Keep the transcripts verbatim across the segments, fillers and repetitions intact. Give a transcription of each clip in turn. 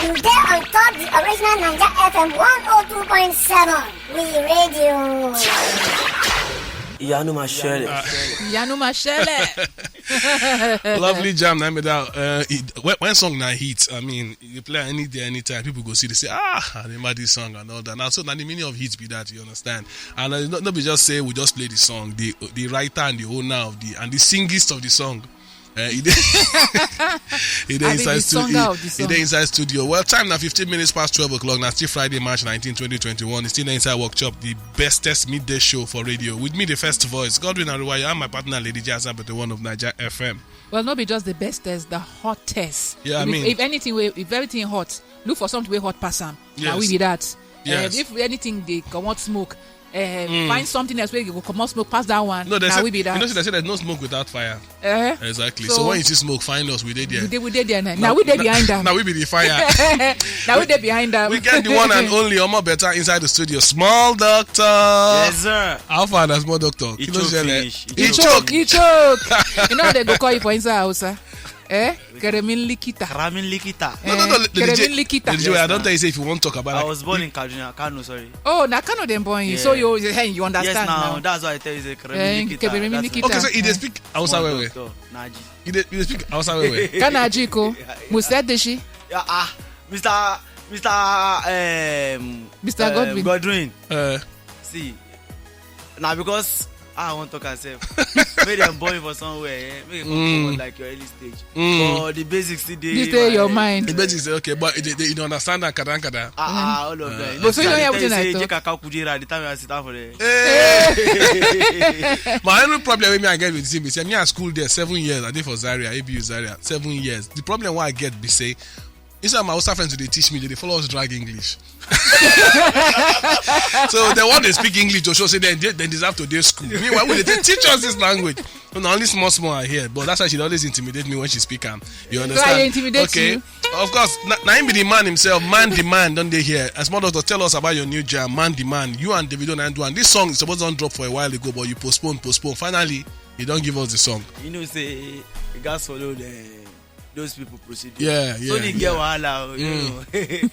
You dey on top the original Naija F M one oh two point seven. We radio. Ìyanu máa ṣẹlẹ̀. Ìyanu máa ṣẹlẹ̀. Lovely jam na me that uh, it, when, when song na hit, I mean, you play any day, anytime, people go see, they say, ah, I remember this song and all that. Now, so now the meaning of hit be that, you understand? And uh, not, not be just say we just play the song. The the writer and the owner of the and the singist of the song. Uh, he dey he dey I be inside the studio. songer of the He song. dey inside studio. Well, time now fifteen minutes past twelve o'clock. Now still Friday, March nineteenth, twenty twenty-one. It's still inside workshop, the bestest midday show for radio. With me, the first voice, Godwin Aruwayo, and my partner, Lady Jazz, but the one of Niger F M. Well, no be just the bestest, the hottest. Yeah, I if, mean- if anything, wey- if everything hot, look for something wey hot pass am. Na Yes. we be that. Yes. Eh, if anything dey comot smoke, eh, find something else wey go comot smoke pass that one. No, they Na say, we be that. You know, say they say there's no smoke without fire. Eh? Exactly. So- So, when you see smoke, find us. We did there. We dey we dey there now. Now we dey behind am. Now we be the fire. Now we dey behind am. We get the one and only Omo Better inside the studio. Small doctor. Yes, sir. How far na small doctor? He Kí ló choke ṣẹlẹ̀? finish. He choke. He choke. You know how they go call you for inside Hausa? Eh? Keremin likita. Karamin likita. No, no, no, Eh, Lady Keremin J, likita. Lady J, I don't tell you say if you want talk about I it. Was born in Kaduna, Kano, sorry. Oh, na Kano dem born you. Yeah. So you hey, you understand Yes, now now. That's why I tell you say Karamin Eh, likita. Keremin That's likita. why. Okay, so he dey speak Hausa Small well well. Doctor, Naji. He dey he dey speak Hausa well well. Kana ji ko? Musadeshi. Yeah, ah, Mister Mister Um, Mister um, Godwin. Godwin. Uh, See, now because I want to talk myself. Make them born you for somewhere. Eh? Make it come Mm. forward like your early stage. Mm. But the basics still dey This dey your eh, mind. the basics say okay, but they, they, you don't understand that kada kada. Ah, ah, all of them. But so you don't hear wetin I Say talk? J K K Kujera the time I sit down for there. My only problem with me I get with him is say me at school there seven years. I did for Zaria, A B U Zaria, seven years. The problem why I get be say inside my Hausa friends they teach me they dey follow us drag English. So they want to speak English to show say then they, they deserve to do school. Meanwhile, we they teach us this language. No, only small small I hear, but that's why she always intimidate me when she speak am. You understand? Why you intimidate Okay. You? Of course, na, na him be the man himself. Man the man, don't they hear? As small doctor, tell us about your new jam. Man the man, you and Davido na do and this song is supposed to drop for a while ago, but you postpone, postpone. Finally, you don't give us the song. You know, say you guys follow the those people procedure. Yeah, So yeah, they get wahala, you know.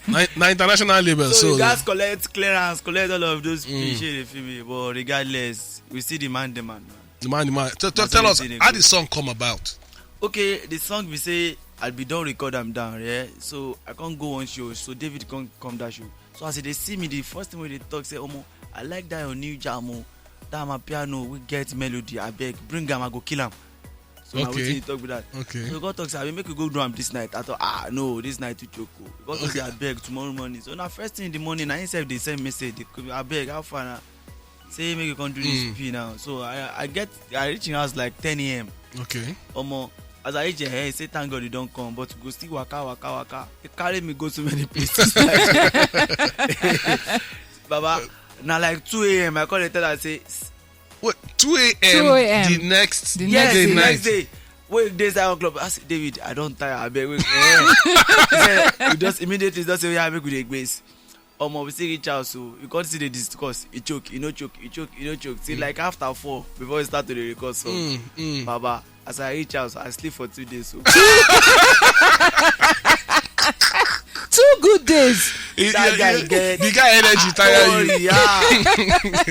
Na, na international label, So so, you guys collect clearance, collect all of those mm. They feel me, but regardless, we still demand the man. Man. The man, the man. Tell, tell, That's tell how us you see the how go. The song come about. Okay, the song we say I be don record am down, yeah. So I can't go on show. So David can't come that show. So as they see me, the first thing when they talk say, "Omo, I like that your new jam, oh. That my piano, we get melody. I beg, bring am, I go kill am." So now Okay. Wetin you talk with that? Okay. So God talk say, "I will make you go do am this night." I thought, ah no, this night too choke. Oh. God talk say, "I beg tomorrow morning." So now first thing in the morning, I himself they send message. They come, "I beg, how far now?" Say make you come do this Mm. P now. So I I get I reach in house like ten a.m. Okay. Omo, as I reach here, he say thank God you don't come, but you go still waka waka waka. He carry me go so many places. Like, Baba, now like two a.m. I call the tell her say, "S- What? Two a.m. Two a.m. The next The day next yes, day. the night. Next day." Wait, days I club. I say, "David, I don't tire. I beg, wait." Eh. He said, "We just immediately just say, yeah, make we dey grace." Omo, we still reach out, so we can't see the discuss. He choke, he no choke, he choke, he no choke. See, like after four, before we start to the record song, Mm, mm. Baba, as I reach out, I sleep for two days. So. Two good days. He- That he- guy he- get- the guy energy tire Oh, you. Yeah.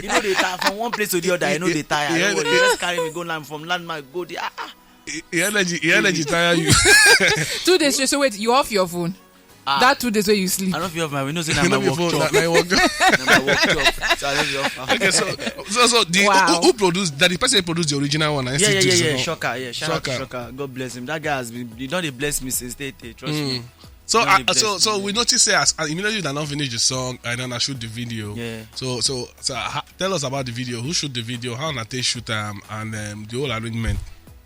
You know they tire from one place to the other. I know they tire. Yeah, Yeah, they yeah. Just carry me go land from landmark go there. Ah, ah. He energy, he energy tire you. Two days straight. So wait, you off your phone. Ah. That two days where you sleep. I don't feel off my window. Say You I'm know my work before chop. that my work. I'm my work chop. So I don't feel off. Okay, so so so the Wow. who, who produced that? The person who produced the original one. I Yeah, still yeah, do yeah, this yeah. one. Shocker, yeah. Shout out to Shocker. Shocker. God bless him. That guy has been, he don't dey bless me since day day. Trust Mm. Me. So Don't uh, dey bless so me. So we notice say as, as immediately that don't finish the song and then I shoot the video. Yeah. So so so ha, tell us about the video. Who shoot the video? How Nate shoot um and um, the whole arrangement.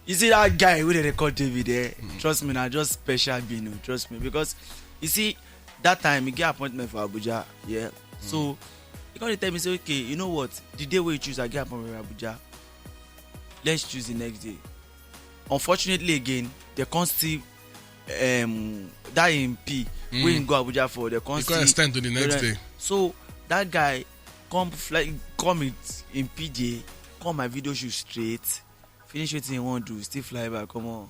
You see that guy who they record David, eh? Trust me, now just special being, oh, trust me. Because you see, that time he get appointment for Abuja, yeah. So he come dey tell me, say, okay, you know what? The day we choose, I get appointment for Abuja. Let's choose the next day. Unfortunately, again, they can't see um that in P. Mm. We go Abuja for the You can't can't see. extend to the next day. So that guy come fly, come it in P J, come my video shoot straight. Finish wetin he wan do, still fly back, come on.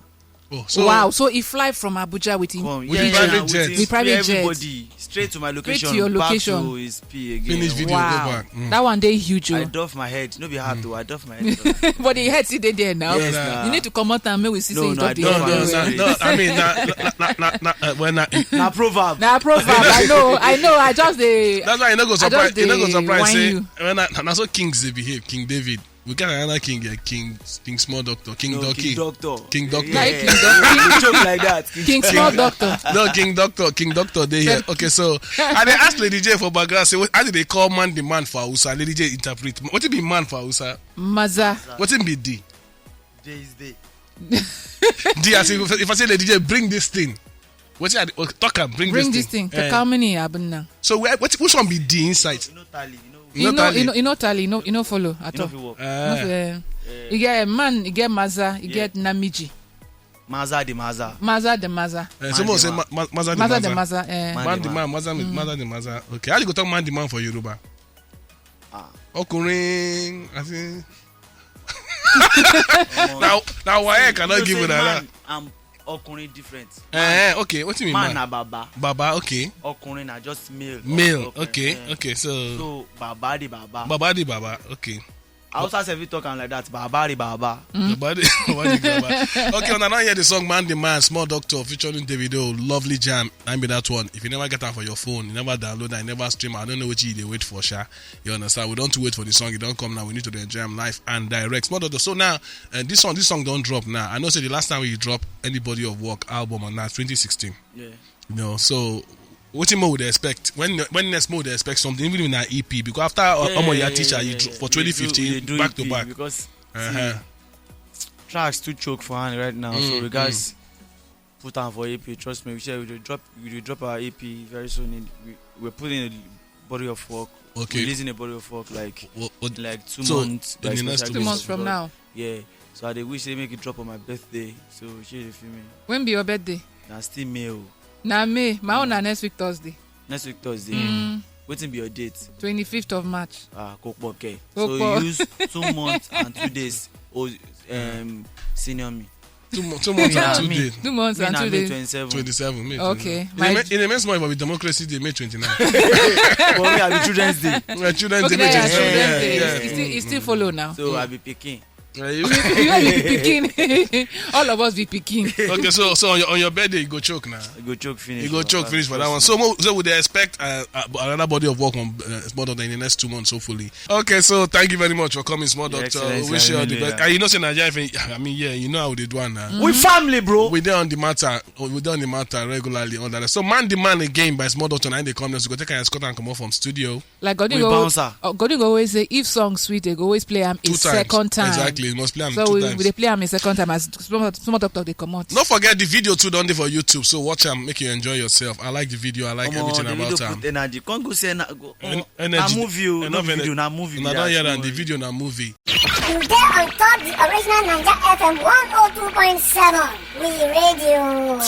Oh, so wow, so he fly from Abuja with him. Come, with yeah, private yeah, jet. With private jet. Everybody straight to my location. Straight to your location. Back to his P again. Finish video, wow. Go back. Mm. That one dey huge. I doff my head. No be hard to. I doff my head. But the head still dey there now. Yes, nah. You need to come out and make we see. No, no, I doff my head. No, no, I mean, na, na, na, na, na, uh, well, na, na proverb. Na proverb. I know, I know. I just dey. That's why you no go surprise. You no go surprise. Say, when I, na so kings dey behave. King David. We get another king here, King King Small Doctor, King Donkey. King Doctor. King Doctor. Yeah, yeah, yeah. King Doctor. Joke like that. King Small Doctor. No, King Doctor, King Doctor dey here. Okay, so I dey ask Lady J for background, say, how do they call man the man for Hausa? Lady J interpret. What do you mean man for Hausa? Maza. What do you mean D? J is day. D, as if, if I say, Lady J, bring this thing. What you talk and bring this thing. Bring this thing. Eh. Kaka mini abin nan. So where, what, which one be D inside? You know tally. You know. You know, you know, you know tally, you know, you know follow at all. You know, eh. You get man, you get maza, you get namiji. Maza the maza. Maza the maza. Eh, someone say maza the maza. Eh. Man the man, maza the maza. Okay, how you go talk man the man for Yoruba? Ah. Ọkùnrin, I think. Now, now why I cannot give you that? I'm ọkùnrin different. Eh, okay. What do you mean, man? Man na baba. Baba, okay. Ọkùnrin na just male. Male, okay, okay. So baba the baba. Baba the baba, okay. Hausa sef fit talk am like that. Baba the baba. Baba the, baba the baba. Okay, una don hear the song Man the Man, Small Doctor featuring Davido, lovely jam. Na be that one. If you never get am for your phone, you never download am, you never stream am, I don't know what you dey wait for, sha. You understand? We don't wait for the song. It don't come now. We need to enjoy am live and direct. Small Doctor. So now, uh, this song, this song don't drop now. I know say the last time we drop any body of work album on that twenty sixteen. Yeah. You know, so wetin more would they expect? When, when next more would they expect something? Even in an E P, because after uh, yeah, Omo Ya Teacher, you dro- for twenty fifteen, back to back. Because see, tracks too choke for hand right now. So regards, put am for E P. Trust me, we say we dey drop, we dey drop our E P very soon. In, we, we're putting a body of work. Okay. Releasing a body of work like, what, what, like two months. In the next two months from now. Yeah. So I dey wish say make it drop on my birthday. So shey you feel me? When be your birthday? Na still May o. Na May. My own na next week Thursday. Next week Thursday. Mm. Wetin be your date? Twenty-fifth of March. Ah, kò pọ̀ kẹ̀. So you use two months and two days. Oh, um, senior me. Two, mo- two months and two days. Two months and two days. Twenty-seven. Twenty-seven, May. Okay. In a, in a small, but with Democracy Day, May twenty-nine. For me, I be Children's Day. Yeah, Children's Day, May twenty-seven. Yeah, yeah. It still follow now. So I be picking. You be picking. All of us be picking. Okay, so so on your, on your birthday, you go choke now. You go choke finish. You go choke finish for that one. So mo- so would they expect uh, uh, another body of work on uh, Small Doctor in the next two months, hopefully. Okay, so thank you very much for coming, Small Doctor. We wish you all the best. And you know, say Nigeria, I mean, yeah, you know how they do am now. We family, bro. We dey on the matter. We dey on the matter regularly. All that. So man, the man again by Small Doctor, and they come next. We go take and escort and come off from studio. Like Godin go, bouncer. Uh, Godin go always say if song sweet, they go always play am a second time. Exactly, you must play am. So we dey play am a second time as Small Doctor dey comot. Don't forget the video too. Don't dey for YouTube. So watch am, make you enjoy yourself. I like the video. I like everything about am. Put energy. Come go say na go. En- energy. Na movie o, no be video, na movie. I don't hear that. The video na movie. You dey on top the original Naija F M one oh two point seven. We radio.